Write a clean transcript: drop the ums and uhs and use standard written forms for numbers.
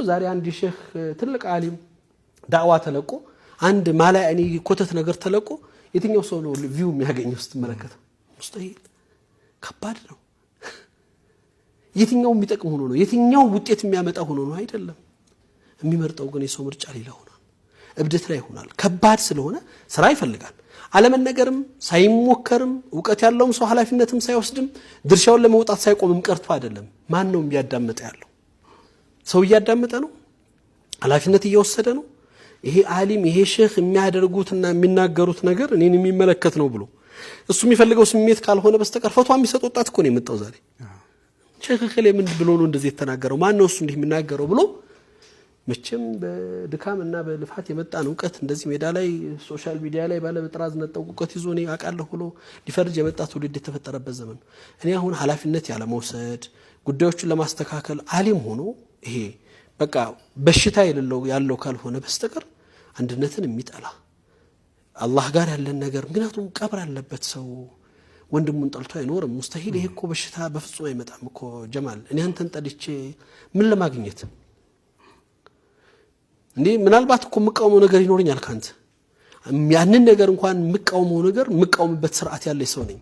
ዛሬ አንድ ሼህ ትልቅ አሊም ዳዕዋ ተለቆ፣ አንድ ማላ እኔ ኮተት ነገር ተለቆ የትኛው ሰው ነው view የሚያገኘው? ስትመለከተው مستحيل፣ ከባድ ነው። የትኛው የሚጠቅም ሆኖ ነው? የትኛው ውጤት የሚያመጣ ሆኖ ነው? አይደለም። የሚመርጠው ግን የሰው ምርጫ ሌላ ሆኗል። እብደት ላይ ይሆናል። ከባድ ስለሆነ ስራ ይፈልጋል። አለመነገርም ሳይሞከርም እውቀት ያለውም ሰው ኃላፊነትም ሳይወስድም ድርሻውን ለመውጣት ሳይቆምም ቀርቶ አይደለም። ማን ነው እያዳመጠ ያለው? ሰው እያዳመጠ ነው። ኃላፊነት እየወሰደ ነው። ይሄ አሊም ይሄ ሼህ የሚያደርጉትና የሚናገሩት ነገር እኔን የሚመለከት ነው ብሎ እሱ የሚፈልገው ስሜት ካልሆነ በስተቀር ፈትዋ የሚሰጥ ወጣት እኮ ነው የመጣው ዛሬ። ሼህ እከሌ ምን ብሎ ነው እንደዚህ የተናገረው? ማን ነው እሱ እንዲህ የሚናገረው ብሎ፣ መቼም በድካም እና በልፋት የመጣን እውቀት እንደዚህ ሜዳ ላይ social media ላይ ባለ በጥራዝ ነጠቅ እውቀት ይዞ እኔ አውቃለሁ ብሎ ሊፈርጅ የመጣ ትውልድ የተፈጠረበት ዘመን ነው። እኔ አሁን ኃላፊነት ያለመውሰድ፣ ጉዳዮችን ለማስተካከል አሊም ሆኖ ይሄ በቃ በሽታ የሌለው ያለው ካልሆነ በስተቀር አንድነትን የሚጠላ፣ አላህ ጋር ያለን ነገር፣ ምክንያቱም ቀብር ያለበት ሰው ወንድሙን ጠልቶ አይኖርም። مستحيل። ይሄ እኮ በሽታ በፍጹም አይመጣም እኮ ጀማል። እኔ አንተን ጠልቼ ምን ለማግኘት እንዴ? ምናልባት እኮ የምቃወመው ነገር ይኖረኛል ካንተ። ያንን ነገር እንኳን የምቃወመው ነገር የምቃወምበት ስርዓት ያለ ሰው ነኝ።